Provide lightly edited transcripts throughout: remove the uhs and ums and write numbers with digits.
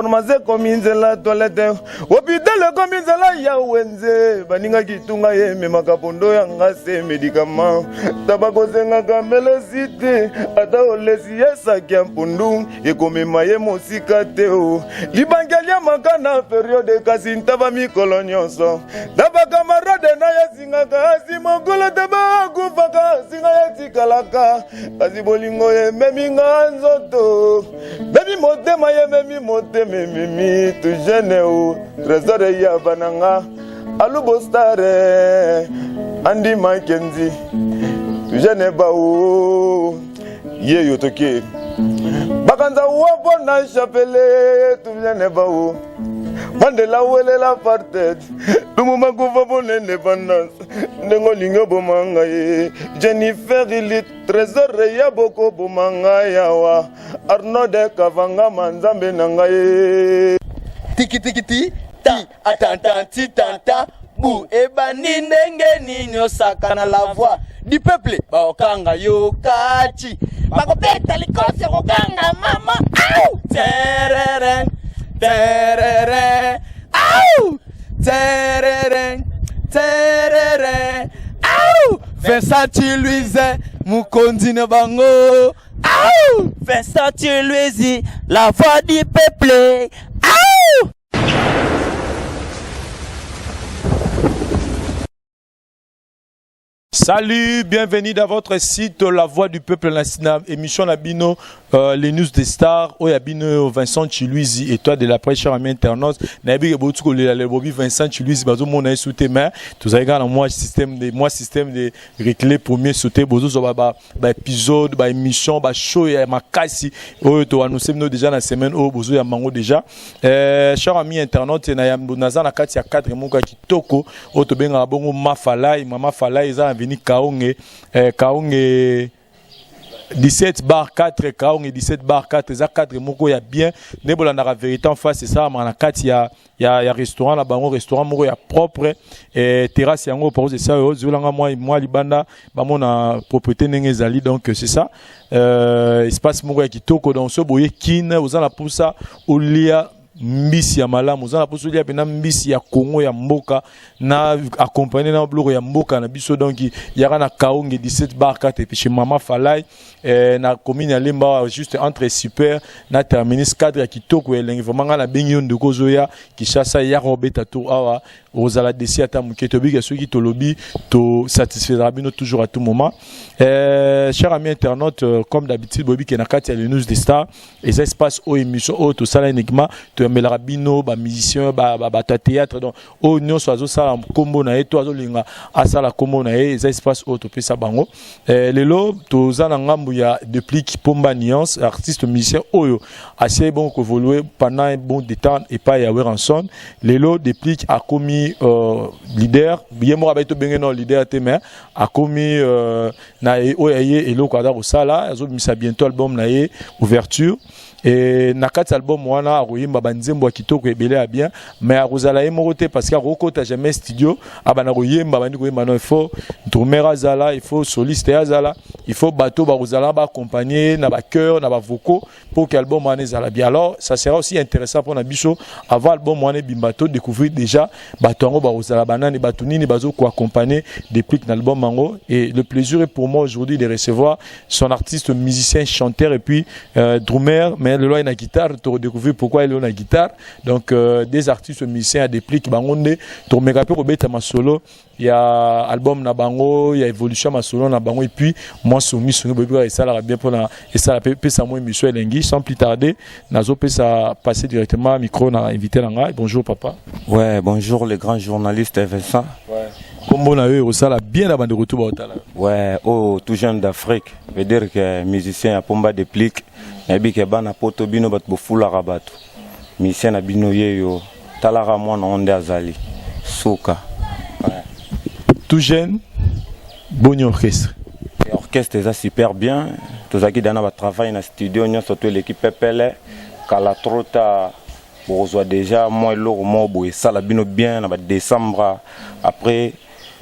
Pharmacie ekomi nzela toilette, hôpital ekomi nzela ya wenze. Baninga kitunga ye ememaka pondo ya nga se medicament. Taba kozengaka melesi te, ata olesi ye saki ya mpondu ekomema ye mosika te o. Libanki aliamaka na periode kasi ntaba mikolo nyonso. Taba camarade na ye asingaka asi mokolo taba akufaka singa ye etikalaka. Kasi bolingo ememi nga nzoto, memi motema ye memi motema ememi tujene o trésor ya bana nga alubo stare andi makenzi tujene bao ye yo toke bakanza wapo na chapele tujene bao mandela welela parted lumumba kufa mpona independance ndenge olingi oboma ngai jennifer ili trésor ya bokoboma ngai awa arnaud kavangama nzambe na ngai. Tiki tiki ti ti atanta ti tanta bu ebandi ndenge nini osaka na la voix du peuple baokanga yo kati bakobeta likofi ya kokanga mama au terere terere au terere terere au Vincent Chiluize mokonzi na bango au Vincent Chiluizi la voix du peuple au. Salut, bienvenue dans votre site La Voix du Peuple, la émission Nabino, les news des stars, Oyabino Vincent Chiluizi, étoile de la presse, cher ami internaute, Nabi Botsuko le Bobby Vincent Chiluizi, bazo mona sous tes mains, tout ça égal moi système de réclé premier sauté, bozo zo ba ba épisode, ba émission, ba show ya makasi, oyo to annoncé bino déjà na semaine oyo bozo ya mango déjà. Cher ami internaute, na ya naza na kati ya cadre moko ya kitoko, oyo tobengaka bongo Mafalai, Mama Falai eza na veni Kaonge, Kaonge 17 bar 4, Kaonge 17 bar 4, eza cadre moko ya bien, ne bolandaka vérité en face, ça na kati ya restaurant na bango, restaurant moko ya propre, terrasse yango pour ça oyo zolanga moi libanda ba mona propriété ndenge ezali, donc c'est ça. Espace moko ya kitoko, donc so boye kin oza na pusa olia mbisi ya malamu, oza na pusa olia pena mbisi ya Congo ya mboka na accompagné na biloko ya mboka na biso, donc yaka na Kaonge 17 bar 4 et puis chez Mama Falai, na commune ya Lemba juste entre super na terminus cadre ya kitoko elengi vraiment nga na bengi yo ndeko ozoya Kinshasa ya robeta tour awa ozala desi ata moke tobika soki tolobi to satisfaire bino toujours à tout moment. Cher ami internaute, comme d'habitude boyebi ke na kati ya les news des stars eza espace oyo émission oyo tosala uniquement toyambelaka bino ba musicien bato ya théâtre, donc oyo nyonso azosala nkombo na ye to azolinga asala nkombo na ye, eza espace oyo topesa bango. Lelo toza na ngambu ya Deplick Pomba Nuance, artiste musicien oyo assez bon koévoluer pendant un bon de temps epai ya Werrason. Lelo Deplick akomi leader, ye moko abai tobenge no leader te, mais akomi na oyo aye eloko aza kosala, azobimisa bientôt album na ye ouverture. Et na kati album wana akoyemba ba nzembo ya kitoko ebele ya bien, mais akozala ye moko te parce que akokota jamais studio abana koyemba, bandi koyemba non, il faut drummer azala, il faut soliste azala, il faut bato bakozala ba accompagner na ba chœur na ba vocaux pour que album wana ezala bien. Alors ça sera aussi intéressant pour na biso avant album wana ebimba to découvrir déjà bato yango bakozala banani, bato nini bazo ko accompagner Deplick na album yango. Et le plaisir est pour moi aujourd'hui de recevoir son artiste musicien chanteur et puis drummer, mais le loi na guitare, to redécouvrir pourquoi il est na guitare. Donc des artistes musiciens à Deplick bango nde to meka pe kobeta masolo ya album na bango, ya évolution masolo na bango, et puis moi songi songi boyebi kaka esalaka bien mpona esala pe pesa moi émission elengi. Sans plus tarder nazo pesa passer directement micro na invité na ngai. Bonjour papa. Ouais, bonjour le grand journaliste Vincent. Ouais. Kombo na yo osala bien na bande retour ba otala. Ouais, oh tout jeune d'Afrique, veut dire que musicien ya Pomba Deplick, nayebi ke bana poto bino bato bofulaka bato. Musicien na bino yeyo, talaka mwana onde azali. Suka. Ouais. Tout jeune, bon orchestre. Orchestre eza super bien. Tozalaki dana ba travail na studio nyonso to l'équipe pepele kala trop tard. Bokozwa déjà moi eloko moko boye esala bino bien na ba décembre après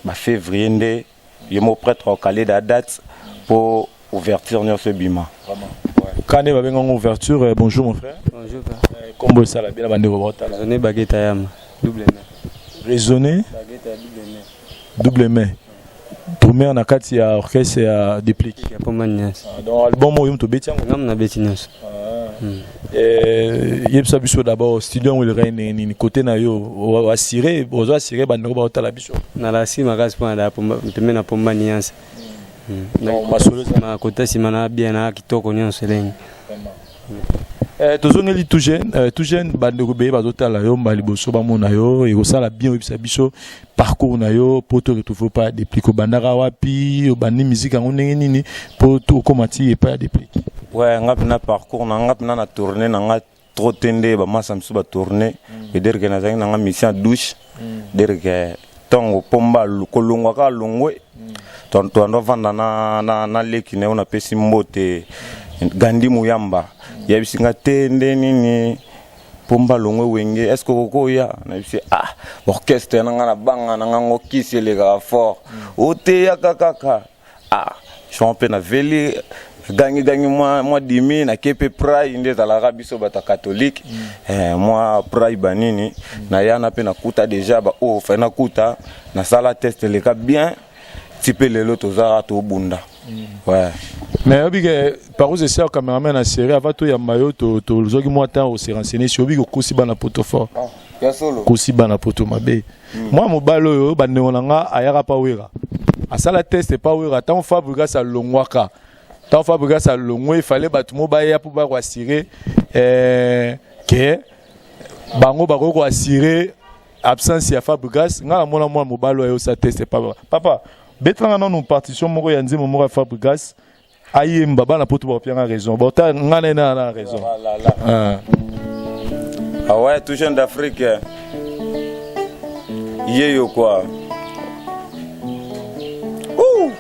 ba février nde ye mo prêtre okale da date pour ouverture nyonso ebima. Vraiment. Ouais. Kane babenga ouverture. Bonjour mon frère. Bonjour père. Kombo esala bien bandeko baotala. Raisonner baguette yama. Double main. Raisonner Baguette ya double main. Double main. Drummer na kati ya orchestre ya Déplique. Ya pomba nyonso. Ah, donc album oyo tobeti yango. Ngam na beti nyonso. Yebisa biso d'abord studio yango elekaki ndenge nini côté na yo, oassuré, ozo assuré bandeko baotala biso? Nalasi makasi mpo na pomba pembeni na pomba nyonso. Donc, masolo Ma kota nsima na bien na kitoko nyonso elengi. Tozongeli tout jeune, tout jeune. Bandeko beye bazotala yo mba liboso bamona yo, ekosala bien oyebisa biso parcours na yo mpo to retrouve pa Déplique. Obandaka wapi? Obandi musique yango ndenge nini mpo okóma ti epai ya Déplique? Ouais, nga mpena parcours na nga mpena na tourne na nga trop te nde bamasa mosusu batourne. Veut que nazalaki na nga mission ya douche dire que ntongo pomba kolongwa kaka longwe, toando vanda na leki na yo, napesi mbote, Gandi Muyamba, yebisi nga te nde nini pomba longwe Wenge, est ce que okokoya? Nayebisi: "Ah, orchestre na nga na banga na nga ngo kisi elekaka fort." Oteyaka kaka, ah, so mpe naveli gangi gangi mwa dimi, nake mpe prai nde ezalaka biso bato ya catholique, mwa prai banini. Naya na mpe nakuta déjà baoyo fai nakuta, nasala test, eleka bien, ti mpe lelo tozaka tobunda, ouais. Mais oyebi ke parous esi ya cameraman na série avant toyamba yo, tozwaki mwa temps ose renseigner si oyebi kokosi bana poto fort. Ya solo. Kosi bana poto mabe. Mwa mobali oyo, bandeko na nga, ayaka pa Wera, asala test epa Wera. Ntango Fabregas alongwaka, ntango Fabregas alongwe, efale bato mo baya mpo bakoassurer ke bango bakoki koassurer absence ya Fabregas. Ngai namona mwana mobali oyo ayosala test epa papa. Betelanga nanu partition moko ya nzembo moko ya Fabregas ayemba, bana poto bakopianga raison bota ngai na ye na raison. Ah. Ah ouais, tout jeune d'Afrique. Yeyo quoi. Ouh.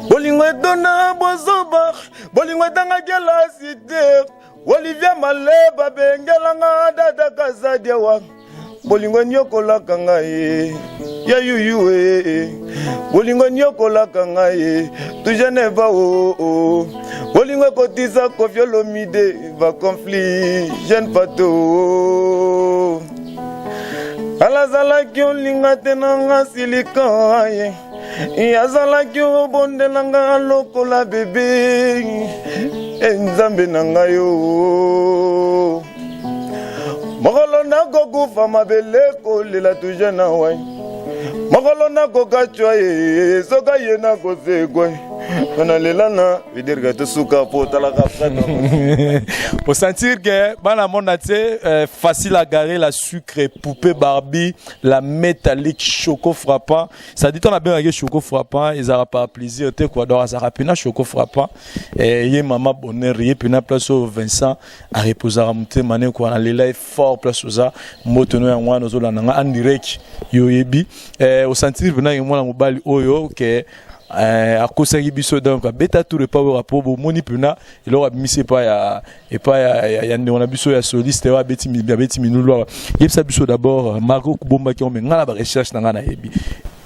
Bolingo etonda bozoba, bolingo etangaki elasi te. Olivier Maleba bengelanga dada Kazadiawa. Bolingo enyokolaka ngai ya yuyu e, bolingo enyokolaka ngai tujeneva o o. Bolingo ekotisa Koffi Olomide baconflit jeune pato alazalaki olinga te na nga silika ye azalaki obondela nga lokola bebe e nzambe na ngai o. Mokolo nakokufa, mabele kolela tuje na wai. Mokolo nakokacwa ye, soka ye nakosekwa nalela na vedirka tosuka po otalaka. Faut sentir que bana monde entier, facile à garer, la sucre poupée Barbie, la métallique choco frappant. Ça dit on a bien choco frappant, ils aura pas plaisir te quoi. Donc ça rapina choco frappant et ye mama bonheur ye pina place au Vincent a reposer motema ne quoi, na lela fort place oza moto no yango wana ozolanda nga en direct, yo yebi au sentir pena mwana mobali oyo ke akosaki biso. Donc abeta tour epa oyo po bomoni mpena eloko abimisi epa ya ndeko na biso ya soliste oyo abeti minulu awa. Yebisa biso d'abord, Marco kobombaki yango, me ngai na barecherche na ngai nayebi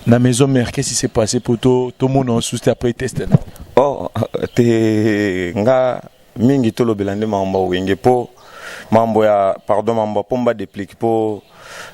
na maison mère, qu'est-ce qui s'est passé po tomona osusu te après test na? Oh te, nga mingi tolobela nde makambo ya Wenge mpo makambo ya, pardon, makambo ya Pomba Déplique, mpo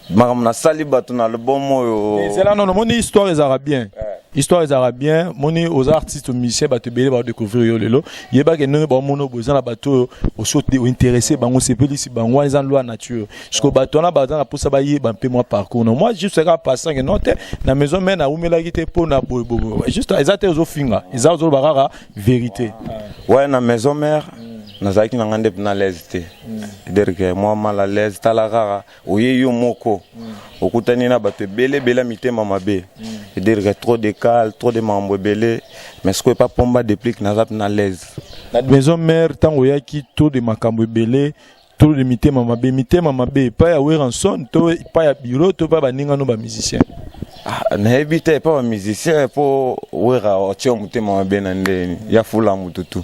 makambo nasali bato na album oyo. Ezela nono, moni histoire ezalaka bien, histoire ezalaka bien. Moni oza artiste musicien, bato ebele badécouvrir yo lelo. Yebaki ndenge baomona boye, eza na bato oyo osi ointéressé bango, osepelisi bango, wana eza loi nature. Parce bato wana baza na mposa bayeba mpe mwa parcours. No, moi juste kaka passant ke non te, na maison mère naumelaki te mpo na boye, juste eza te ozofinga, eza ozoloba kaka vérité. Ouais, na maison mère nazalaki na nga nde na l'aise te, c'est-à-dire que moi mal à l'aise. Tala kaka oye yo moko, okutani na bato ebele ebele ya mitema mabe, c'est-à-dire que trop de cal, trop de makambo ebele. Mais sikoyo epa Pomba Déplique naza mpe na l'aise. Na maison mère ntango oyaki, to de makambo ebele, to de mitema mabe, mitema mabe epai ya Werrason to epai ya bureau to epai baningano bamusicien? Ah, nayebi te, epa bamusicien, mpo Wera atia motema mabe na ndeni ya fula motu tu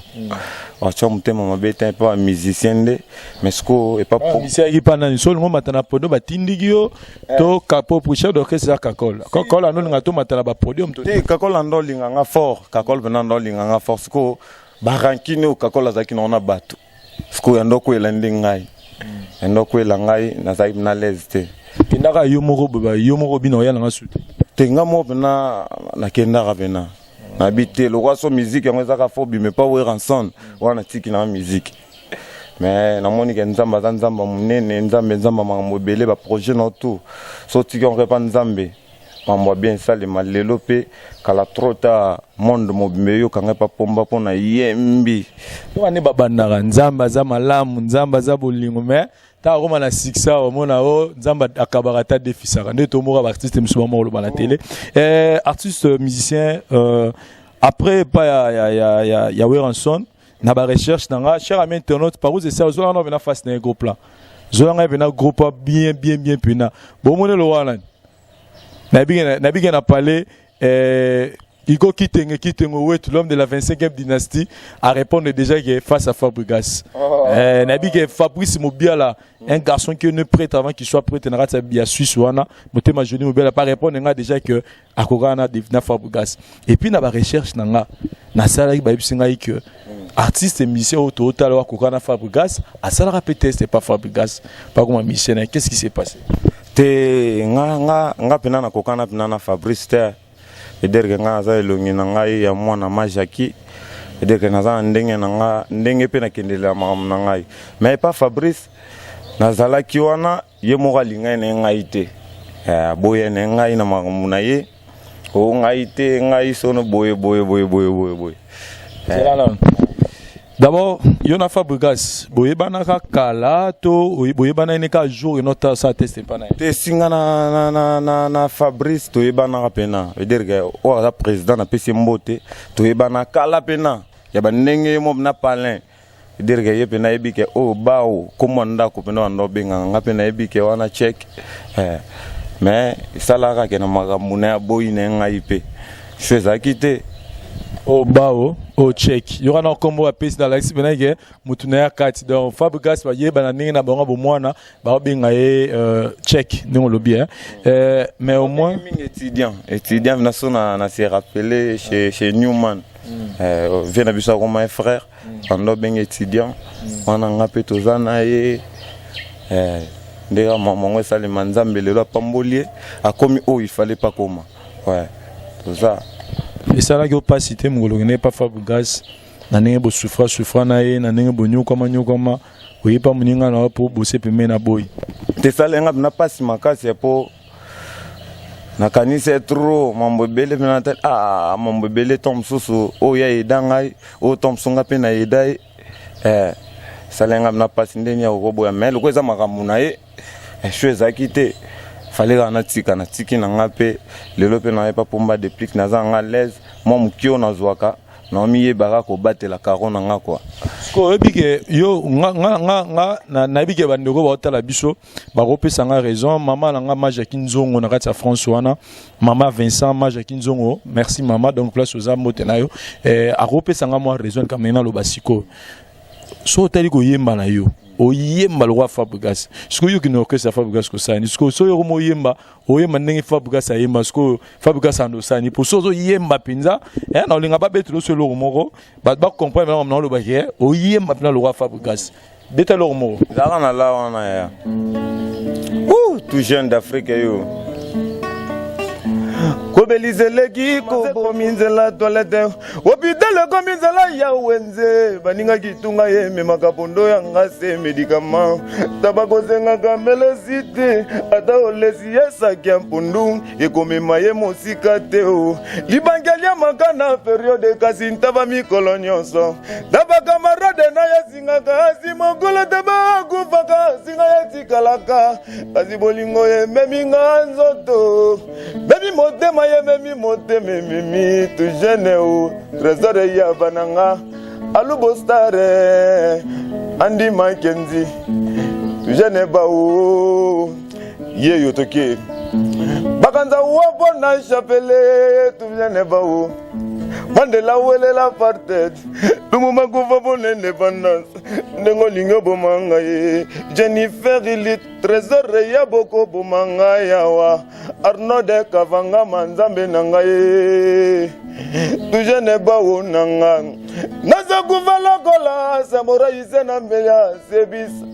atia motema mabe te, epa bamusicien nde. Mais sikoyo epa Musicien ayaki mpa nani? So olingo omata na podium, batindiki yo to kapo chef d'orchestre eza Kakol? Kakol anolinga tomata na bapodium to? Te, Kakol ando olinganga fort, Kakol mpena ando olinganga fort. Sikoyo Barankine oyo Kakola azalaki nango na bato, sikoyo yando akwela nde ngai, yando akwela ngai, nazalaki na l'aise te. Kendaka yo moko boye, yo moko bino oya nanga su te? Te, nga moko mpena nakendaka mpena, nayebi te lokwa so musique yango ezaka fo bime pa Werrason wana, natiki nanga musique. Mais namoni ke Nzambe aza Nzambe ya monene, Nzambe, Nzambe ya makambo ebele. Baprojet na tout so otiki yango epa Nzambe, mambo ya bien esalema. Lelo mpe kala trop ta monde mobimba eyokanga epa Pomba mpo na yembi. Soka nde babandaka, Nzambe aza malamu, Nzambe aza bolingo, mais ntango akoma na succès, omona o Nzambe akabaka ata defisaka nde tomoka baartiste mosusu bamoko koloba na télé. Artiste musicien, après epa ya Werrason, na barecherche na nga, cher ami internaute, par esa ozolanga na mpena face na ye, gros plan, ozolanga mpena gros plan, bien bien bien mpena bomonelo wana. Nabike na palais, Igo Kitenge, Kitengo Wetu, l'homme de la 25e dynastie, a répondre déjà que face à Fabregas. Oh. Nabi que Fabrice Mobiala, un garçon qui est né prêtre avant qu'il soit prêtre, na ya Suisse wana, motema Johnny Mobiala pas répondre nga déjà que akoka na na Fabregas. Et puis na ba recherche na nga, na sala ba yebisi ngai que artiste et musicien oyo totala akoka na Fabregas, asalaka pe test pas Fabregas, pas comme musicien. Qu'est-ce qui s'est passé? Te, nga mpena nakokana mpena na Fabrice te. Ederke nga naza elongi na ngai ya mwana Majaki, ederke naza na ndenge na nga, ndenge mpe nakendelela makambo na ngai. Mais epa Fabrice nazalaki wana, ye moko alingai na ye ngai te. Aboya na ye ngai na makambo na ye o ngai te, ngai sono boye boye boye boye boye boye. D'abord, yo na Fabregas boyebanaka kala to boyebana ene ka jour eno ta sa test epa na ye? Te, singa na Fabrice toyebanaka mpena, veut dire que oyo aza président, napesi ye mbote, toyebana kala mpena ya bandenge ye mo na palin, veut dire que ye mpe nayebi ke oyo bao komwa ndako mpena banda obengaka nga mpe nayebi ke wana check. Mais esalaka ke na makambo na ye aboyi na ye, ngai mpe so ezalaki te. Oyo bao oyo check yoka na nkombo apesi na alakisi mpena ke motu na ye akati. Donc Fabregas bayebana ndenge na bango bomwana, baobenga ye check ndenge olobi, hein? Mais au moins mingi étudiant na so na se rappeler chez Newman, vie na biso akoma ye frère, banda obenga étudiant wana, nga mpe toza na ye. Ndenge mama yango esalema, Nzambe lelo apamboli ye, akomi oyo ifale pa koma. Ouais, toza. Esalaki opasi te mokolo okende pa Fabregas, na ndenge bosufra sufra na ye, na ndenge bonyokwama nyokwama, oyepa moninga na yo mpo bose pembeni na boyi? Te, esalenga mpena mpasi makasi ya po nakanisi ye trop, mambo ebele mpena natali, ah, mambo ebele to mosusu oyo ya eda ngai, oyo to mosusu nga mpe na eda ye. Esalenga mpena mpasi ndenge ya kokoboya, mais loko eza makambo na ye, so ezalaki te, fale kaka natika, natiki na nga mpe. Lelo mpe nayepa Pomba Déplique, naza nga l'aise, mwa moke oyo nazwaka naomiyebaka kobatela karo na nga kua. Sikoyo oyebi ke yo nga nayebi ke bandeko baotala biso bakopesa nga raison. Mama na nga Majaki Nzongo na kati ya France wana, mama Vincent Majaki Nzongo, merci mama. Donc place oza, mbote na yo. Akopesa nga mwa raison kamene naloba. Sikoyo so otali koyemba na yo, oyemba lokola Fabregas. Sikoyo yoki na orchestre ya Fabregas kosala, sikoyo so yoko moyemba, oyemba ndenge Fabregas ayemba. Sikoyo Fabregas ando osani po so ozoyemba mpenza, na olinga babetela oso eloko moko, bato bacomprendre na olobaki oyemba mpena lokola Fabregas. Beta eloko moko. Ezalaka na la wana ya tout jeune d'Afrique yo. Kobelisa eleki, kobomi nzela, toilette, hôpital ekomi nzela ya wenze. Baningaki tunga ye ememaka pondo ya nga se médicament, taba kozengaka melesi te, ata olesi ye saki ya mpundu ekomema ye mosika te. O libanki aliamaka na période, kasi ntaba mikolo nyonso, taba camarade na ye asingaka asi mokolo, taba akufaka singa ye etikalaka. Kasi bolingo ememi nga nzoto, memi motema, ye memi motema, ememi tujene o trésor eyaba na nga alubostare Andi Makenzi tujene bao ye yo toke bakanza wa na chapelet tujene bao Mandela welela apartheid, Lumumba kufa mpona indépendance. Ndenge olingi oboma ngai, Jennifer ili trésor ya bokoboma ngai awa, Arnaud Kavangama, Nzambe na ngai, tujene bao na nga naza. Nazokufa lokola samurai se na mbeya sebisa.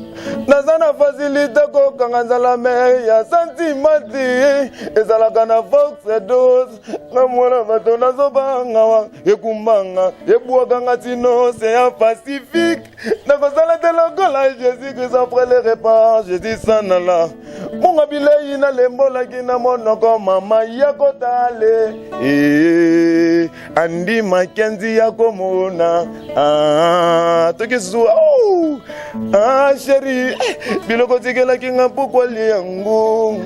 Naza na facilité kokanga nzala me ya sentiment te ezalaka na force dose. Nga mwana bato nazobanga wa ekumbanga ebwakanga tino océan Pacifique. Nakosala te lokola Jésus Christ après le repas Jésus s'en alla. Munga bilei nalembolaki na monoko mama ya kotale eh, andima kenzi ya komona ah, toki susu oh, ah, sheri biloko tikelaki nga mpokwali yango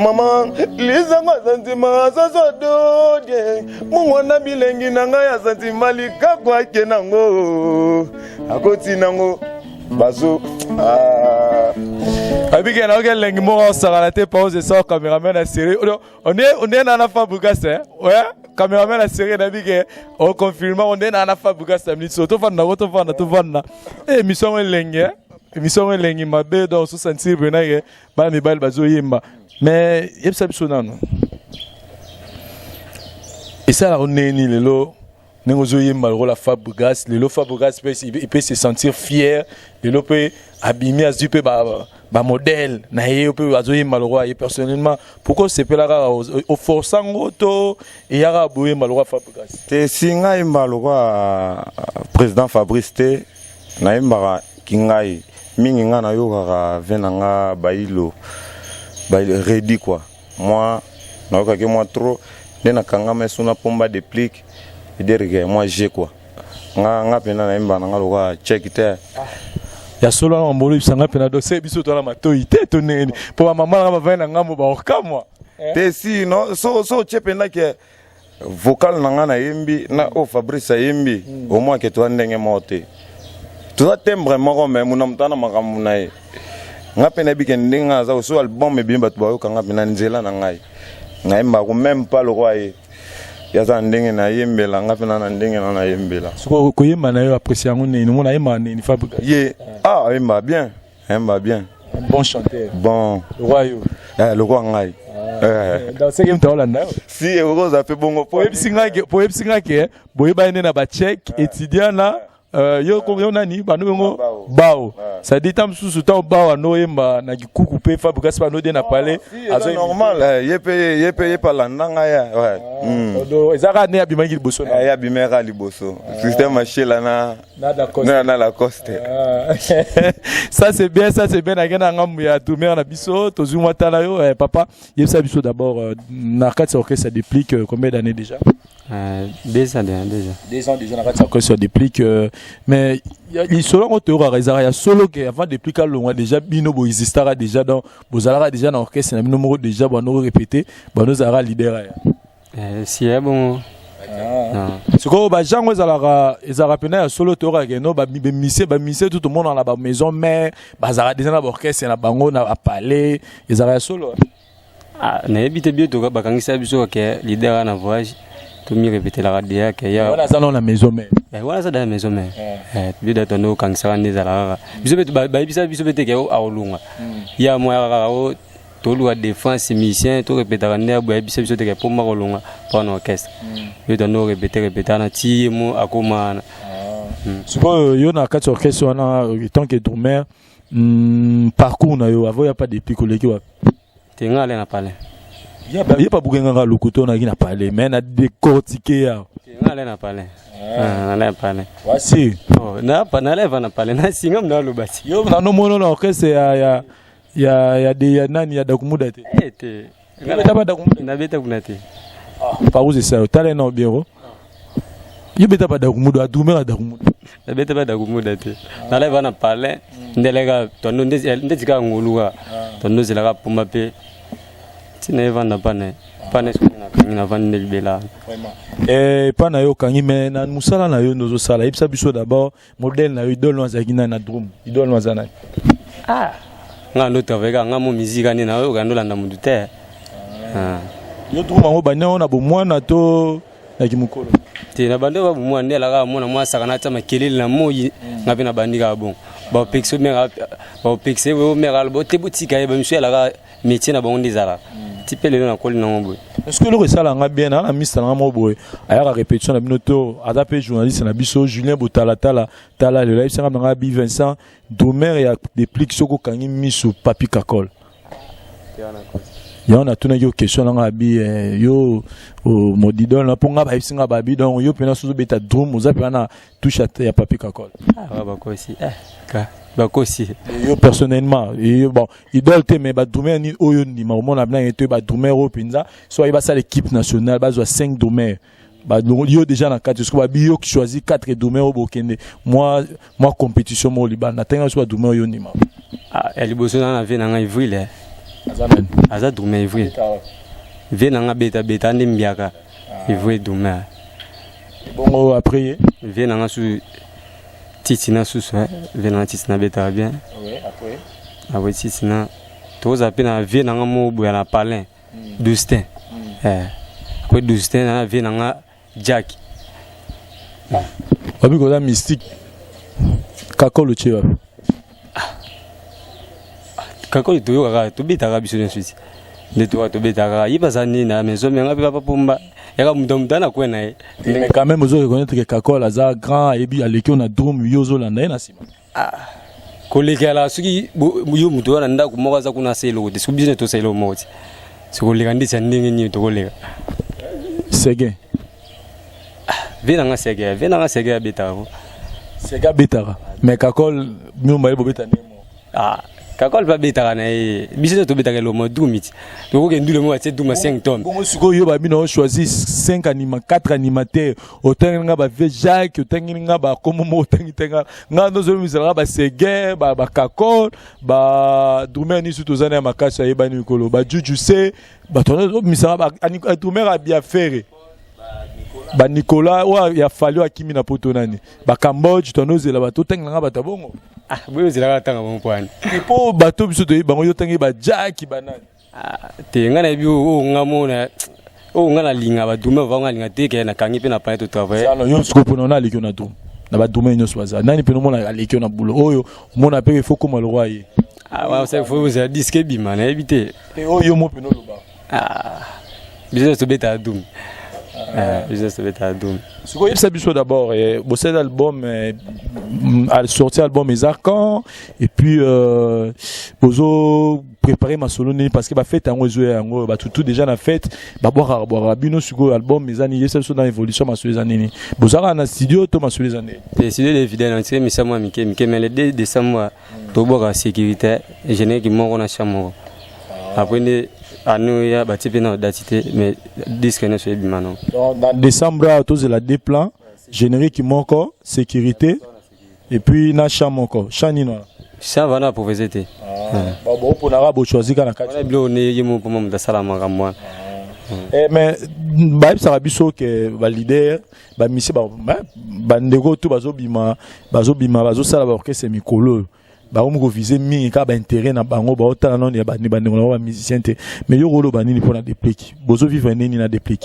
mama lizango asantima azozo dodie mungwana bilengi na ngai asantima likako ake nango akoti nango bazo ah. Abike na oke elengi moko osakana te pause esa cameraman na série on est na na Fabregas hein ouais cameraman na série na bike o confirme on est na na Fabregas na minute to fanda to fanda to fanda eh émission elengi hein émission elengi mabe donc so sentir bena ke bana mibali bazo yemba mais yebisa biso nano esalaka ndenge nini lelo ndenge ozoyemba lokola Fabregas lelo Fabregas mpe il peut se sentir fier lelo mpe abimi azwi mpe bamodèle na ye mpe azoyemba lokola ye personnellement. Pourquoi osepela kaka oforce yango to eyaka boyemba lokola Fabregas? Te, si ngai yemba lokola président Fabrice te, nayembaka kingai mingi. Ngai nayokaka ve na nga bailo redi quoi. Moi nayokaki mwa trop nde nakangama esu na pomba déplique dire que moi j'ai quoi, nga nga mpena nayemba na nga lokola check te. Ya solo wana mambolo oyebisanga mpena dose biso towana matoi te to ndenge mpo bamama nanga bavandi na ngambo baokamwa. Te, si no so so otie mpenza ke vocal na nga nayembi na oyo Fabrice ayembi, omoi ke toza ndenge moko te, toza timbre moko, me muna moto ana makambo na ye. Nga mpe nayebi ke ndenge nga naza so album ebimi, bato bayoka nga mpe na nzela na ngai nayembako même pas lokola ye. Ye aza na ndenge nayembela, nga mpe na na ndenge na nayembela. Sikoyo koyemba na yo, apprécie yango nini? Omona ayembaka nini Fabregas? Ye ah, ayemba bien, ayemba bien. Un bon chanteur. Bon. Lokola yo. Eh, lokola ngai. Donc seke moto aolanda yo. Si ekokoza mpe bongo. Po oyebisi nga ke boyebani nde na bachek étudiant na yo yo nani bando bengo bao, c'est-à-dire ntango mosusu ntango bao ando oyemba na kikuku mpe Fabregas bando de na palais. Azo normal, ye mpe ye mpe ye mpe alanda ngai ya ouais. Eza kaka nde abimaki liboso na ye abimaka liboso système Ashela na na na Lacoste. Ça c'est bien, ça c'est bien. Nake na ngambo ya drummer na biso, tozwi mwa tala yo eh, papa yebisa biso d'abord na kati ya orchestre ya Déplique combien d'années déjà? 2 ans déjà, déjà. 2 ans déjà na kati ya orchestre ya Déplique, mais lisolo yango toyokaka ezalaka ya solo ke avant Déplique alongwa déjà bino boexistaka déjà, donc bozalaka déjà na orchestre na bino moko déjà, bando répété, bando ozalaka leader ya? Si ya bongo. Sikoyo bajango ezalaka mpena ya solo, toyokaka keno bamisie bamisie tu tomonaka na bamaison mare bazalaka déjà na baorchestre na bango na bapalais, ezalaka ya solo? Ah, nayebi te. Bio bakangisa biso ke leader wana na voyage, tomirepetelaka deya ke ya wana aza nano na maison mare. Wana aza da maison mare. Bio da tondo okangisaka nde ezala kaka biso mpe bayebisa biso mpe te ke akolunga ya mwa kaka o toluka défense musicien torepetaka nde ya boye. Ayebisa biso te ke pomba kolonga mpona orchestre bio tondo répété répété wana ti ye mo akóma wana. Sikoyo yo na kati ya orchestre wana tant que drummer, parcours na yo avant ya pas Déplique oleki wapi? Te, nga ale na palais. Ye pa bukengaka lokuta onaki na palais, mais na décortiquer ya. Te, nga ale na palais. Ah, nale na palais. Wasi. Oh, na pa naleva na palais na singa mna aloba ti. Yo nanomona na orchestre ya de ya nani ya Dakumuda te? Eh, te. Beta pa Dakumuda? Nabeta kuna te. Parous esa tala na biero yo beta pa Dakumuda, adumera Dakumuda. Nabeta pa Dakumuda te, naleva na palais ndeleka tondo ndeti kaka ngolu kaka tondo ozelaka pumba mpe ntina evanda pana pana soki nakangi navandi nde libela. Eh, epa na yo okangi, mais na mosala na yo nde ozosala, yebisa biso d'abord modèle na yo, idole no azalaki nani na drum? Idole no aza nani? Ah, nga ndo travaille kaka nga mo musique nde nayoka ndolanda motu te. Ah. Yo drum yango bandi yango na bomwana to naki mokolo? Te, na bandi oyo bomwana nde alaka mwana mwa asaka na tia makelele na moi, nga mpe na bandi kaka bongo. Baopekisa baopekisa oyo mare aloba te botika ye, bamisu alaka métier na bango nde ezalaka. Ti mpe lelo nakoli nango boye. Est-ce que eloko esalaka nga bien naa na mista na nga moko boye ayaka répétition na bino to aza mpe journaliste na biso Julien Botalatala tala lelo ayebisanga na nga bi Vincent drummer ya Deplick soki okangi misu Papy Kakol yango natunaki yo question nanga abi eh, yo oh, modidol na mpo nga bayebisi nga babi donc yo mpena soki ozobeta drum oza mpena na touche ya Papy Kakol. Ah, bakosi eh, ka bakosi. Yo personnellement yo bon idole te mais ba drummer ni oyo ndima omona bina ye te ba drummer oyo mpenza so aye basala équipe nationale bazwa 5 drummer ba yo déjà na kati soki babi yo choisi 4 drummer oyo bokende mwa mwa compétition moko libanda ntango so ba drummer oyo ndima. Ah, ya liboso na na vie na ngai Ivril eh. Aza nani? Aza drummer Ivril. Vie na nga beta beta nde mbiaka. Ivril drummer. Bongo après ye? Vie na nga su titi na susu eh. Vie na nga titi na betaka bien. Oui, après. Après titi na toza pe na vie na nga moko boya na palin. Dustin. Eh. Après Dustin na vie na nga Jack. Wapi koza mystique. Kakolo tie wapi? Kakolo toyokaka tobetaka biso nyonso ti nde toka tobetaka ye baza nini na maison me nga mpe papa pomba yaka moto moto ana kwe na ye. Mais quand même ozo reconnaître que Kakol aza grand ayebi aleki yo na drum yo ozolanda ye na nsima. Ah, kolekela soki yo moto wana ndako moko aza kuna asa eloko te soki biso tosa eloko moko te sokoleka ndeti ya ndenge nini tokoleka. Seguin. Vie na nga Seguin, vie na nga Seguin abetaka ko. Seguin abetaka mais Kakol bino mibale bobeta ndenge moko. Ah, Kakol mpe abetaka na ye biso nde tobetaka eloko dumi ti tokoki ndule moko atie duma 5 tomes. Bongo sikoyo yo babi na yo choisi 5 anima 4 animateurs otangeli nga ba vieux Jacques otangeli nga ba kombo moko otangi te nga nga ndozomiselaka ba Seguin ba ba Kakol ba drummer nisu toza na ya makasi ayebani mikolo ba Juju C bato omisaka ba drummer ya Biafere ba Nicolas oyo ya Fally oyo akimi na poto nani ba Cambodge to nozela bato otangela nga bato ya bongo. Ah, boyo ozelaka tanga bango mpo wani mpo bato biso toyebi bango yo otangi ba Jack ba nani. Ah, te nga nayebi oyo nga mona oyo nga nalinga ba drummer va nga nalinga te ke nakangi mpe na panye to travailler. Sano yo sikoyo mpona ona aleki yo na drum na ba drummer nyonso baza nani mpena omona aleki yo na boulot oyo omona mpe il faut koma lokwa ye. Ah, ouais, c'est faut ozela disque ebima nayebi te. Te oyo yo mo mpena oloba. Ah, biso nyonso tobetaka dum. Ah, biso nyonso tobetaka dum. Sikoyo yebisa biso d'abord eh, bosali album eh, sorti album eza quand et puis euh, bozo préparer masolo nini parce que ba fête yango ezoya yango bato tout déjà na fête babwakaka bwakaka bino sikoyo album eza nini yebisa biso na évolution masolo eza nini bozalaka na studio to masolo eza nini. Te studio de fidèle on tire misa mwa mike mike mais le 2 décembre tobwaka sécurité générique moko na champ moko après nde ano ya batie mpe na date te mais disque nyonso ebima nango. Donc dans décembre awa tozela deux plans générique moko sécurité et puis na champ moko champ nini wana. Champ wana apropose te. Bon boponaka bochoisi kaka na kati. Wana biloko ne ye moko mpoma moto asala makambo wana. Eh, mais bayebisaka biso ke ba leader ba musicien bandeko to bazobima bazobima bazosala ba orchestre mikolo oyo bakomi kovise mingi kaka baintérêt na bango baotala nano ya bandeko na bango bamusicien te mais yo koloba nini mpona Deplick bozovivre nini na Deplick?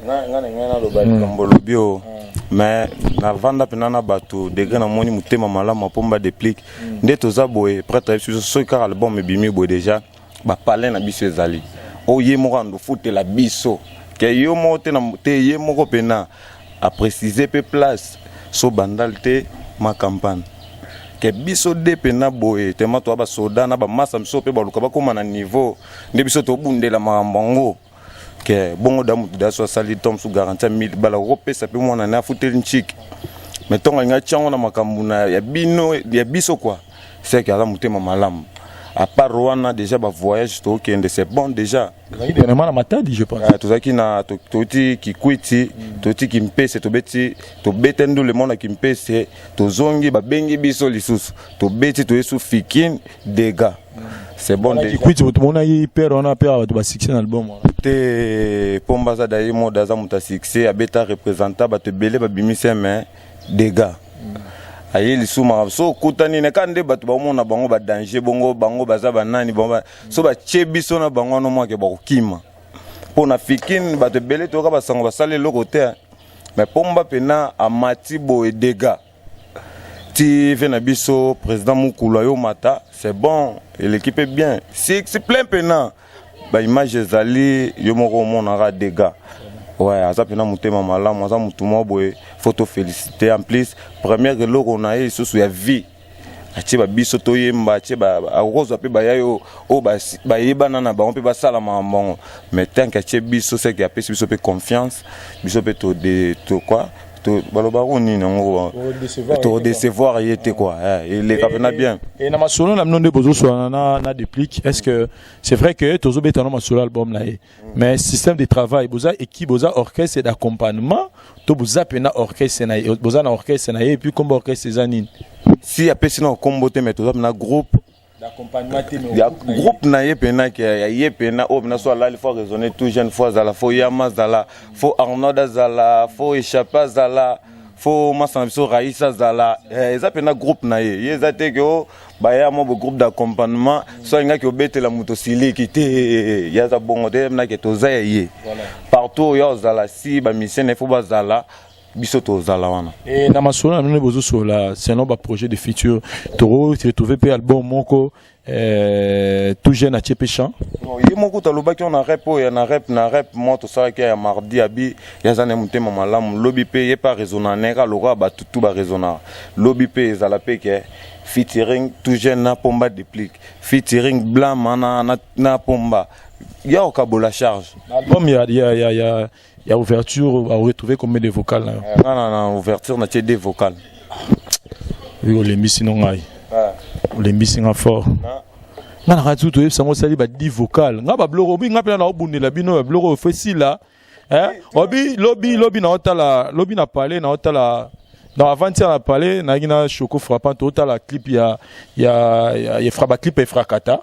Nga na ngai naloba likambo olobi oyo mais navanda mpena na bato degré namoni motema malamu apomba Deplick nde toza boye prêtre ayebisi biso soki kaka album ebimi boye déjà bapalin na biso ezali oyo ye moko ando futela biso ke yo moko te te ye moko mpena aprécise mpe place so bandal te ma campagne ke biso de mpena boye tema toya basoda na bamasa biso mpe baluka bakóma na niveau nde biso tobundela makambo yango ke bongo da motu da so asali to mosusu garantie ya 1000 bala kokopesa mpe mwana ne afuteli ntiki mais ntongo alingi atia yango na makambo na ya bino ya biso quoi c'est que aza motema malamu à part wana déjà ba voyage tokende c'est bon déjà. Tozalaki dernièrement na Matadi je pense. Tozalaki na touti Kikwiti touti Kimpese tobeti tobete ndule mona Kimpese tozongi babengi biso lisusu tobeti toyesu Fikin dégâts c'est bon déjà. Kikwiti tomonaki père wana père bato ba succès na album wana. Te Pomba aza daye mode aza moto ya succès abeta représentant bato ebele babimisi mais dégâts. Aye lisusu makambo so okutani na kaka nde bato baomona bango badanger bongo bango baza banani bango so batie biso na bango wana omwake bakokima mpo na Fikin bato ebele toyoka basango basala eloko te mais Pomba mpena amati boye dégâts ti ve na biso président Mukulu ayo mata c'est bon eleki mpe bien six plein mpena Baimage ezali, yo moko omonaka dégâts. Ouais, aza mpena motema malamu, aza motu moko boye, faut tofélicité. En plus, première eloko na ye lisusu ya vie, atie babiso toyemba, atie akokozwa mpe baya yo oyo bayebana na bango mpe basala makambo bango, mais tant que atie biso, seke apesi biso mpe confiance. Biso mpe to quoi, balobaka nini yango, todécevoir ye te quoi. Eleka mpena bien. E na masolo na bino nde bozoswana na Déplique, est ce que c'est vrai que tozobeta no masolo album na ye, mais système de travail, boza équipe, boza orchestre d'accompagnement to boza mpena orchestre na ye? Boza na orchestre na ye, et puis kombo orchestre eza nini? Si apesi na kombo te, mais toza mpena groupe ya groupe na ye mpena, ke ya ye mpena oyo mpena so alali, faut raisonner tout jeune, faut azala, faut Yama azala, faut Arnold azala, faut Échappe azala, faut masana biso Raïs azala. Eza mpena groupe na ye. Ye eza te ke o baya mo bo groupe d'accompagnement, so alingaki obetela moto siliki te. Ye aza bongo te, nake toza ya ye partout oyo ozala. Si bamusicien na ye, faut bazala, biso tozala wana. E na masolo na bino bozosola selon baprojet de futur, toko retrouve mpe album moko, tout jeune atie mpe chant? Ye moko talobaki na rep oyo, na rep mo tosalaki ya mardi, abi ye aza na motema malamu. Lobi mpe ye mpe araisonna na ye kaka lokola bato tu baraisonnaka. Lobi mpe ezala mpe ke featuring tout jeune na Pomba Déplique, featuring Blama na Pomba, ya okabola charge. Album ya ouverture, baretrouve combien de vocal na yo? Nga na ouverture natie deux vocal. Oyo olembisi no ngai, olembisi nga fort. Nga na kati toyebisa ngo osali ba 10 vocal. Nga babiloko obi, nga mpena naobundela bino babiloko oyo fo esila. Obi lobi lobi naotala, lobi na palais naotala, donc avant-hier na palais nayaki na Choco Frappant, tootala clip ya baclip ya Efrakata.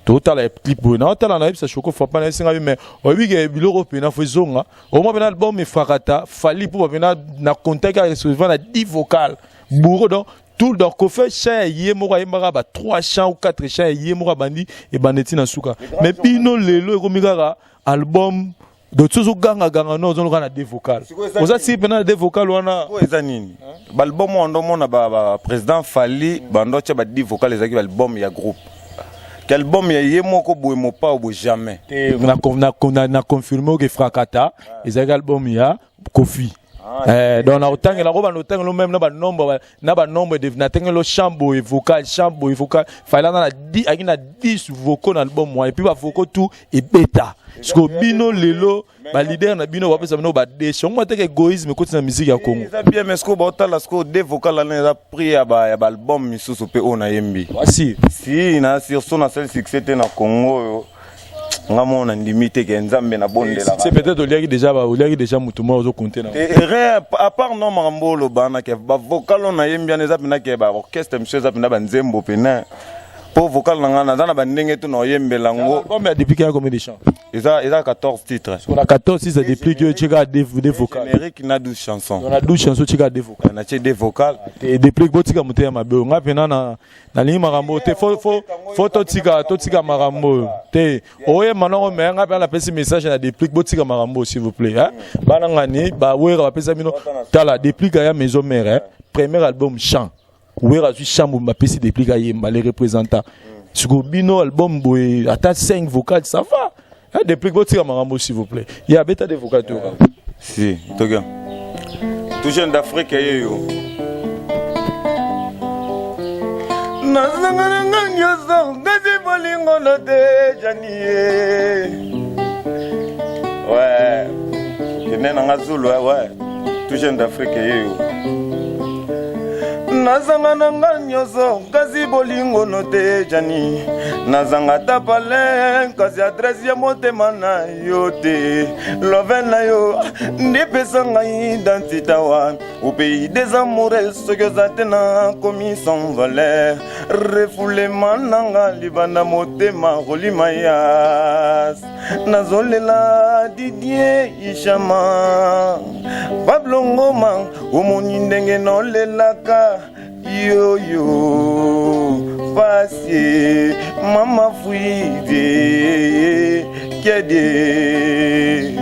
Totala clip boye, naotala, nayebisa Choco Frappant, nayesinga yo, mais oyebi ke biloko mpena fo ezonga omwa mpena album Efrakata Fally mpo bapena na contact ya souvent na 10 vocal bourreau. Donc tout, donc Kofi chant ya ye moko ayembaka ba 3 chants ou 4 chants ya ye moko, abandi ebanda ti na suka. Mais bino lelo ekomi kaka album, donc ti ozogangaganga no ozoloka na deux vocal, oza si mpena na deux vocal wana. Oyo eza nini? Baalbum oyo ndomona baprésident Fally bando atya ba 10 vocal, ezalaki baalbum ya groupe. Ke album ya ye moko boye, mopao boye, jamais. Te, na confirme oke Efrakata ezalaki album ya Kofi. Donc na otangela ko banda otangela même na banombre de natangela chant boye vocal, chant boye vocal. Fally na aki na 10 vocaux na album wana, et puis bavocaux tout ebeta. Siko bino lelo baleader na bino bapesa bino badeshe yango mateka, égoïsme ekoti na musique ya Congo. Eza bien, mais sikoyo baotala sikoyo deux vocal wana eza prix ya baalbum misusu mpe oyo nayembi. Si. Si na surtout nasali succès te na Congo oyo, nga moko nandimi te ke Nzambe nabondelaka. C'est peut-être oliaki déjà motu moko ozokonte na. Rien à part no makambo oloba wana, ke bavocal oyo nayembi wana eza mpena ke baorchestre mosusu, eza mpena banzembo pena mpo vocal na ngai naza na bandenge to na oyembela yango. Album ya Déplique ya combien de chants? Eza 14 titres. On a 14 titres, Déplique oyo tika deux vocal. Générique na 12 chansons. On a 12 chansons, tika deux vocal. Natie deux vocal. Te, Déplique, botika motema mabe. Oyo nga mpena na nalingi makambo te, fo totika makambo oyo te oyemba nango. Me nga mpe napesi message na Déplique, botika makambo s'il vous plaît, hein? Bana ngani bawera bapesa bino. Tala Déplique aya Maison Mère, hein? Premier album chant, Wera azwi chambre, bapesi Déplique ayemba les représentants. Sikoyo bino album boye ata 5 vocal, ça va, hein? Déplique, botika makambo s'il vous plaît. Ya abeta de vocal toyoka. Si toka tout jeune d'Afrique ye yo. Nazanga nanga nyonso kasi bolingo no te jani ye. Ouais, kende nanga Zulu. Ouais, tout jeune d'Afrique ye yo. Nazanga nanga nyonso kasi bolingo no te jani. Nazanga ta pale kasi adresse ya motema na yo te. Love na yo ndepesa ngai identité awa au pays des amoureux. Soki oza te, nakomi sans valeur. Refoulement nanga libanda, motema kolima yas. Nazolela Didier Ishama, Pablo Ngoma, omoni ndenge nolelaka yoyo pasi. Mama Fuide Kede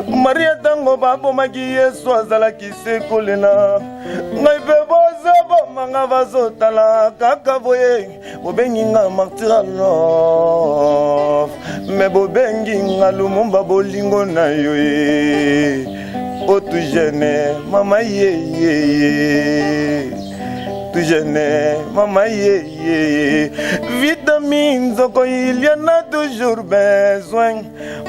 Maria, ntango babomaki Yesu azalaki se kolela. Ngai mpe bozobomanga, bazotala kaka boye, bobengi nga martyr love. Me bobengi nga Lumumba bolingo na yo ye o tu jeune mama ye ye ye tu jeune mama ye ye ye vitamine nzoko il y en a toujours besoin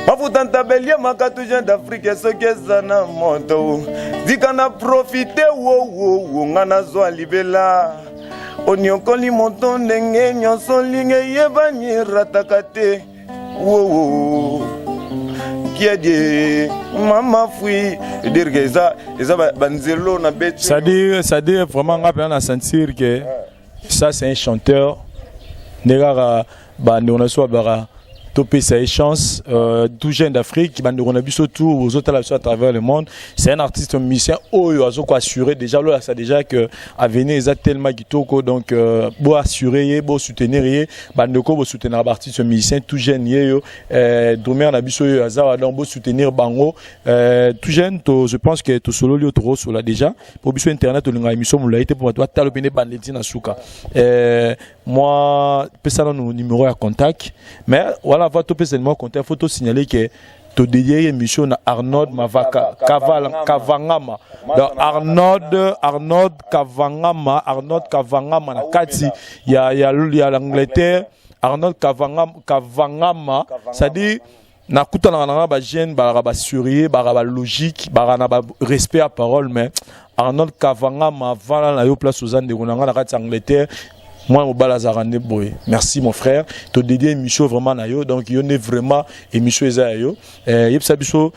mafuta ntabeliamaka tu jeune d'Afrique soki eza na moto tika na profite wowowo nga nazwa libela oniokoli moto ndenge nyonso olingi eyebani rataka te wowo kiadie mama fui dire que eza eza banzelo na beti. C'est-à-dire vraiment nga mpenza na sentir que ça, c'est un chanteur nde kaka bandeko na biso babaka topesa ye chance. Tout jeune d'Afrique, bandeko na biso tout bozotala biso à travers le monde, c'est un artiste musicien oyo azoko assurer déjà, lolakisa déjà que avenir eza tellement kitoko. Donc bo assurer ye, bo soutenir ye. Bandeko bosoutenaka baartiste musicien tout jeune, ye yo drummer na biso oyo aza wa, donc bo soutenir bango. Tout jeune to, je pense que tosololi oyo tokosola déjà po biso internet olingaka émission molai te, mpo bato batala pene ebandeli na suka. Moi pesa nanu numéro ya contact, mais wana avant topesa numéro ya contact, faut tosignaler que todédier émission na Arnold Mavaka Kaval, Kavangama. Donc Arnold Kavangama, Arnold Kavangama na kati ya l'Angleterre. Arnold Kavangama, Kavangama, c'est-à-dire nakutanaka na nga bajeune balaka basérieux, balaka balogique, balaka na barespect ya parole. Mais Arnold Kavangama, vanda na yo place oza, ndeko na nga na kati ya Angleterre, mwana mobali azalaka nde boye. Merci mon frère, todédie émission vraiment na yo. Donc yo nde vraiment émission eza ya yo. Yebisa biso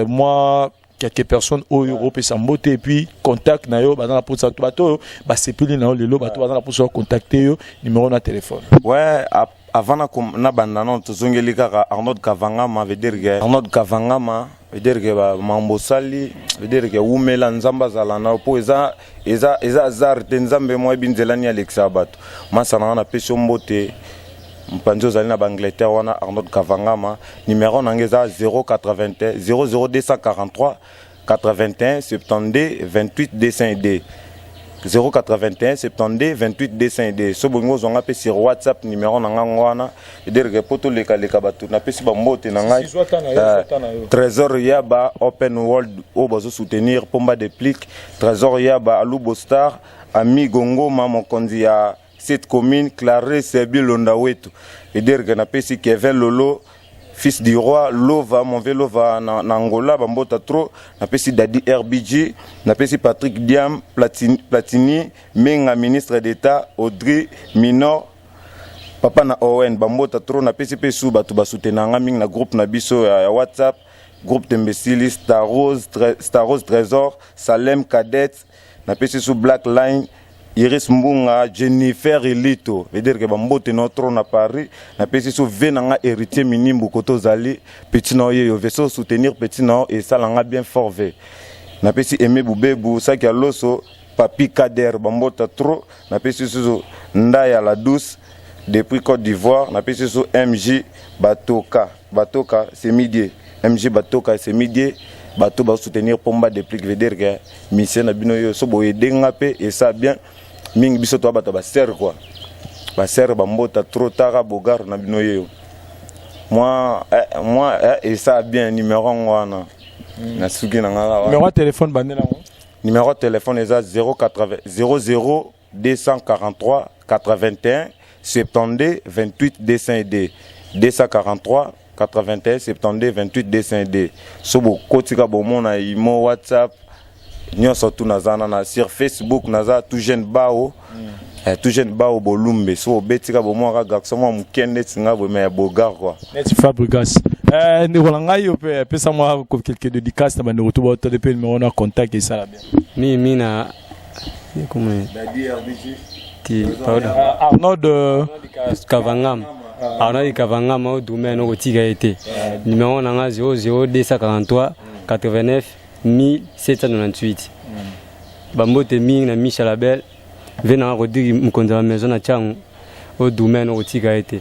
moi quelques personnes oyo opesa mbote et puis contact na yo. Baza na mposa, bato oyo basepeli na yo lelo, bato baza na mposa ya contacter yo, numéro na téléphone. Ouais, avant na banda nano, tozongeli kaka Arnold Kavangama. Veut dire que Arnold Kavangama, veut dire que bamambo osali, veut dire que wumela, Nzambe azala na yo, mpo eza hasard te. Nzambe mo ayebi nzela nini alekisaka bato. Masa na nga, napesi yo mbote mpanzi ozali na baAngleterre wana. Arnold Kavangama, numéro na nga eza 080 00243 81 72 28 202, 081 72 28 202. So bolingi ozwanga mpe sur WhatsApp, numéro na ngango wana. Edirke mpo tolekaleka bato, napesi bambote na ngai Trésor Yaba, Open World oyo bazosoutenir Pomba Déplique, Trésor Yaba, Alubo Star, Amigo Ngoma, mokonzi ya cette commune, Clarisse Bilonda wetu. Edirke napesi Kevin Lolo, fils du roi Lova, mon vieux Lova na Angola, bambota trop. Napesi Dadi RBG, napesi Patrick Diam Platini, Platini Menga, ministre d'État, Audrey Minor, papa na Owen, bambota trop. Napesi mpe su bato basoutenanga mingi na groupe na biso ya WhatsApp, groupe Tembesili, Star Rose, Star Rose Trésor, Salem Cadet. Napesi su Black Line, Iris Mbunga, Jennifer Elito, veut dire que bambote no trop na Paris. Napesi so ve na nga Héritier Minimbu, koto ozali, petit na oyeyo ve so soutenir petit na yo, esala nga bien fort ve. Napesi Aimé Bubebu, saki ya loso, Papi Kader, bambota trop. Napesi susu Ndaya la Douce depuis Côte d'Ivoire. Napesi susu MJ Batoka, Batoka Semidie, MJ Batoka Semidie, bato basoutenir Pomba Déplique. Veut dire que mission na bino yo so boyede nga mpe esa bien mingi. Biso toa bato ya basere quoi, basere, bambota trop. Tara Bogar na bino yeyo, moi esa bien. Numéro ngo wana nasuki na nga. Numéro ya téléphone, bandela yango. Numéro ya téléphone eza 080 00 243 81 72 28 202, 243 81 72 28 202. So bokotika bomona imo, WhatsApp, nyonso tu. Naza na sur Facebook, naza Tout Jeune Bao, Tout Jeune Bao Bolumbe. So obetika bomona garçon mwa moke ndeti nga boye, mais ya bogar quoi. Neti Fabrigas. Ndeko na ngai, yo mpe apesa mwa quelque dédicace na bandeko to baotale mpe numéro na contact, esala bien. Mi mi na comment ti, pardon. Arnold Kavangama, Arnold Kavangama oyo dume nokotika ye te. Numéro na nga 00 243 89 1798. Bambote mingi na Michel Abel ve nanga Rodrigue, mokonzi ya maison na Tiango oyo dume nokotika ye te.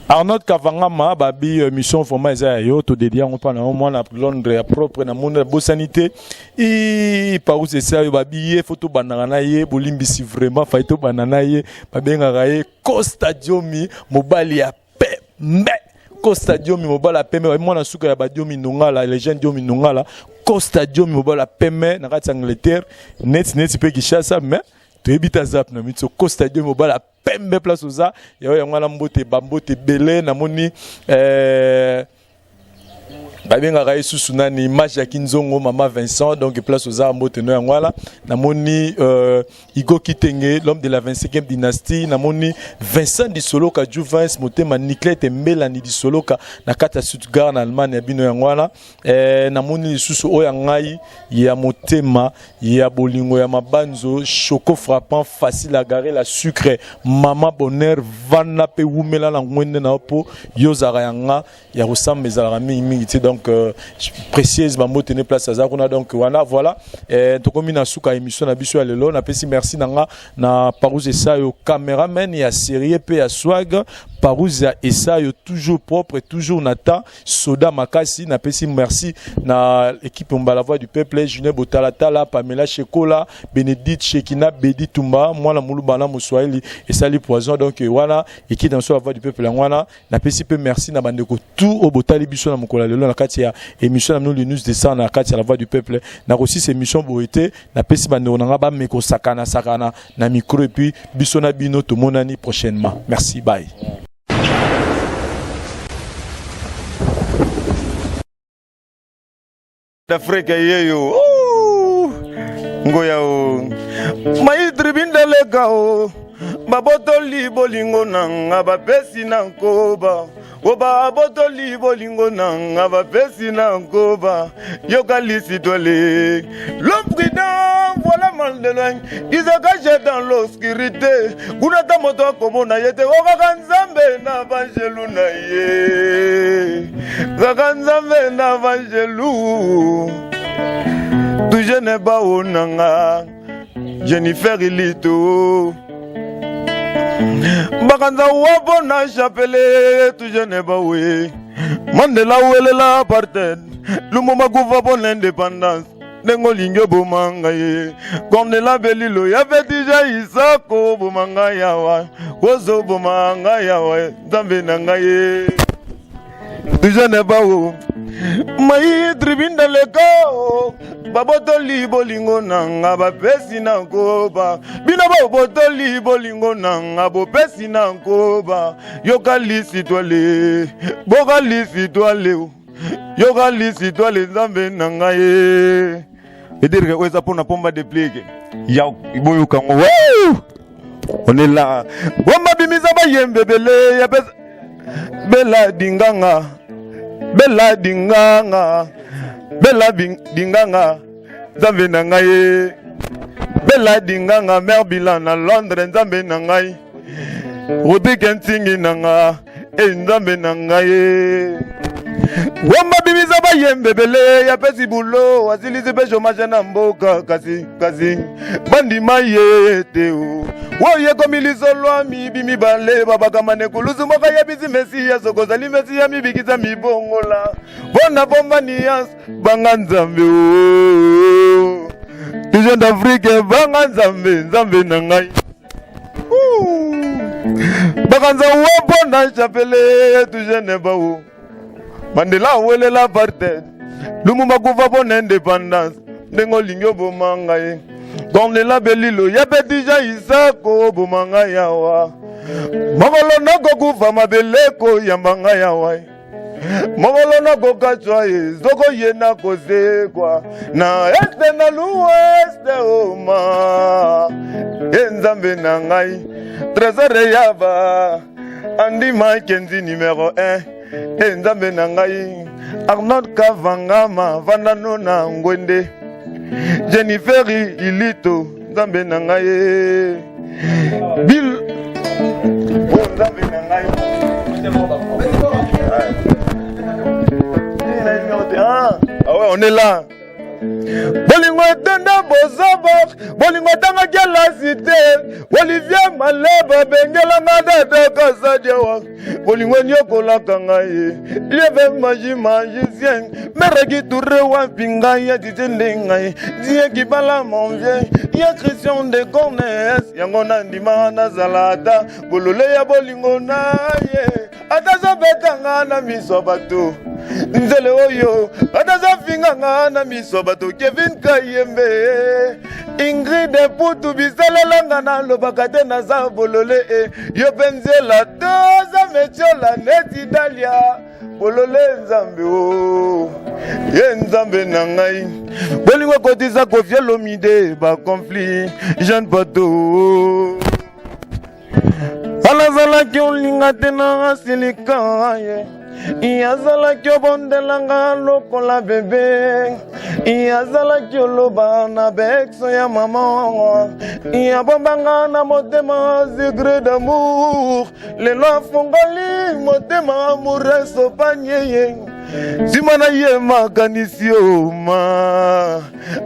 Arnold Kavangama, babi mission vraiment eza ya yo, todédier yango mpa na yo, mwana Londres ya propre. Na moni bosani te i parous esa yo, babi ye fo tobandaka na ye. Bolimbisi vraiment, fai tobanda na ye. Babengaka ye Costa Diomi, mobali ya pembe. Costa Diomi mobala pembe, mwana suka ya ba Diomi Ndongala, les jeunes Diomi Ndongala. Costa Diomi mobala pembe na kati Angleterre, net net pe Kinshasa, mais toyebi ta zap na mitso. Costa Diomi mobala pembe, place oza yayo yango wana. Mbote, bambote ebele. Namoni babengaka ye susu nani, image ya Kinzongo, mama Vincent. Donc place oza, mbote no yango wana. Namoni Igo Kitenge, l'homme de la 25e dynastie. Namoni Vincent Disoloka, Juvens Motema, Niclete Mbelani Disoloka na kati ya Stuttgart na Allemagne, ya bino yango wana. Namoni lisusu oyo ya ngai ya motema, ya bolingo, ya mabanzo, choco frappant, facile à garer, la sucre, mama bonheur. Vanda mpe wumela na ngwende na yo, mpo yo ozalaka ya nga ya kosamba, ezalaka mingimingi te. Donc précieuse, bambote ne place aza kuna. Donc wana, voilà, tokomi na suka émission na biso ya lelo. Napesi merci na nga na Parouse Esayo, cameraman ya série mpe ya swag. Parouse ya Esayo, toujours propre, toujours na temps, soda makasi. Napesi merci na équipe Mbala Voix du Peuple, Julien Botalatala, Pamela Shekola, Bénédicte Shekina, Bedi Tumba, mwana moluba na moswahili esali poison. Donc wana équipe na biso la Voix du Peuple yango wana. Napesi mpe merci na bandeko tout oyo botali biso na mokolo ya lelo na kati ya émission na bino Le News de Sang na kati ya la Voix du Peuple. Nakosisa émission boye te, napesi bandeko na nga bameko sakana sakana na micro, et puis biso na bino tomonani prochainement. Merci, bye. D'Afrika yeyo ngoya o mai tribindaleka o babotoli bolingo nanga, bapesi na nkoba o babotoli bolingo nanga, bapesi na nkoba. Yoka lisitwale, l'homme prudent voit mal de loin, il se cache dans l'obscurité. Kuna ta moto akomona ye te, o kaka Nzambe na banjelu na ye, kaka Nzambe na banjelu. Tujene bao nanga Jennifer Ilito, bakanza wapo na chapele. Tujene bawe Mandela welela apartheid, Lumumba kufa mpo na indépendance. Ndenge olingi oboma ngai ye, Cornela Belilo ya Fetija Isako, oboma ngai awa, ozoboma ngai awa, Nzambe na ngai ye. Tujene bawo mai tribindaleka babotoli bolingo nanga, bapesi na nkoba. Bino bobotoli bolingo nanga, bopesi na nkoba. Yoka lisitwale, boka lisitwale, yoka lisitwale, Nzambe na ngai ye. Edirke oyo eza mpona pomba deplike ya boyoka ngo. On est là, bomba bimisa bayembe ebele ya pesa Bela Dinganga, Bela Dinganga, Bela Dinganga, Nzambe na ngai ye. Bela Dinganga, mare bilan na Londres, Nzambe na ngai. Rodrigue Ntingi na nga e, Nzambe na ngai ye. Wamba bimisa bayembe ebele ya pesi bulo, asilisi mpe chômage na mboka, kasi bandima ye te. O oyo ekomi lisolo ya mibi mibale babakama na ekulusu. Moko ayebisi Mesiya: "Soko ozali Mesiya, mibikisa, mibongola mpona bomba niance." Banga Nzambe o Vision d'Afrique, banga Nzambe, Nzambe na ngai. Bakanza wa mpona chapele. Tujene bawo Mandela awelela apartheid, Lumumba kufa mpona indépendance. Ndenge olingi oboma ngai, Cornela Belilo ya Petija Isako, oboma ngai awa. Mokolo nakokufa, mabele koyamba ngai awa. Mokolo nakokatwa ye, soko ye nakozekwa na este na l'ouest oma e, Nzambe na ngai. Trésor Yaba Andima Kenzi numéro 1 e, Nzambe na ngai. Arnold Kavangama vandano na Ngwende, Jennifer Ilito, Nzambe na ngai. Bill o, Nzambe na ngai. Ah ouais, on est là. Bolingo etonda bozoba, bolingo etangaki elasi te. Olivier Maleba bengelanga dada Kasadia. Bolingo enyokolaka ngai lieve magie magicien mereki toure wapi ngai atitindi ngai die kibala mon vieux ya Christian de Cornes yango nandima nazala ata bolole ya bolingo na ye ata azobeta nga na miso ya bato nzele oyo ata azofinga nga na miso ya bato Kevin Kayembe Ingrid Putu bisalela nga nalobaka te naza bolole e yo mpe nzela toza metiola neti dalia bolole nzambe o ye nzambe na ngai bolingo ekotisa Koffi Olomide baconflit Jeanne Pato Alazalaki olinga te na asilika ye azalaki obondelanga lokola bebe azalaki oloba na bex ya mama abombanga na motema secret d'amour lelo afongoli motema amour esopanye ye nsima na ye makanisi oma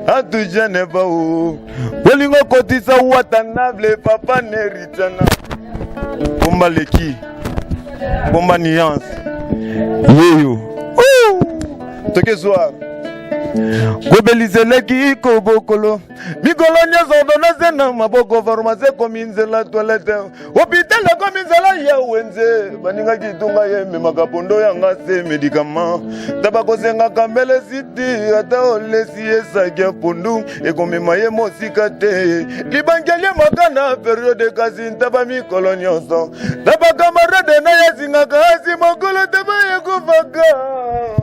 atujene bao bolingo kotisa watanable papa neritana bomba leki bomba nuance yeyo toke zwa kobelizeleki kobokolo mikolo nyonso ordonnance na maboko pharmacie ekomi nzela toilette Hopital ekomi nzela ya wenze baningaki tunga ye ememaka pondo yanga se medikama ta bakosengaka mbele siti ata olesi ye saki ya pondu ekomema ye mosika te libanki aliemaka na periode kasi ntaba mikolo nyonso na bakamarade na ye asingaka asi mokolo taba ekufaka.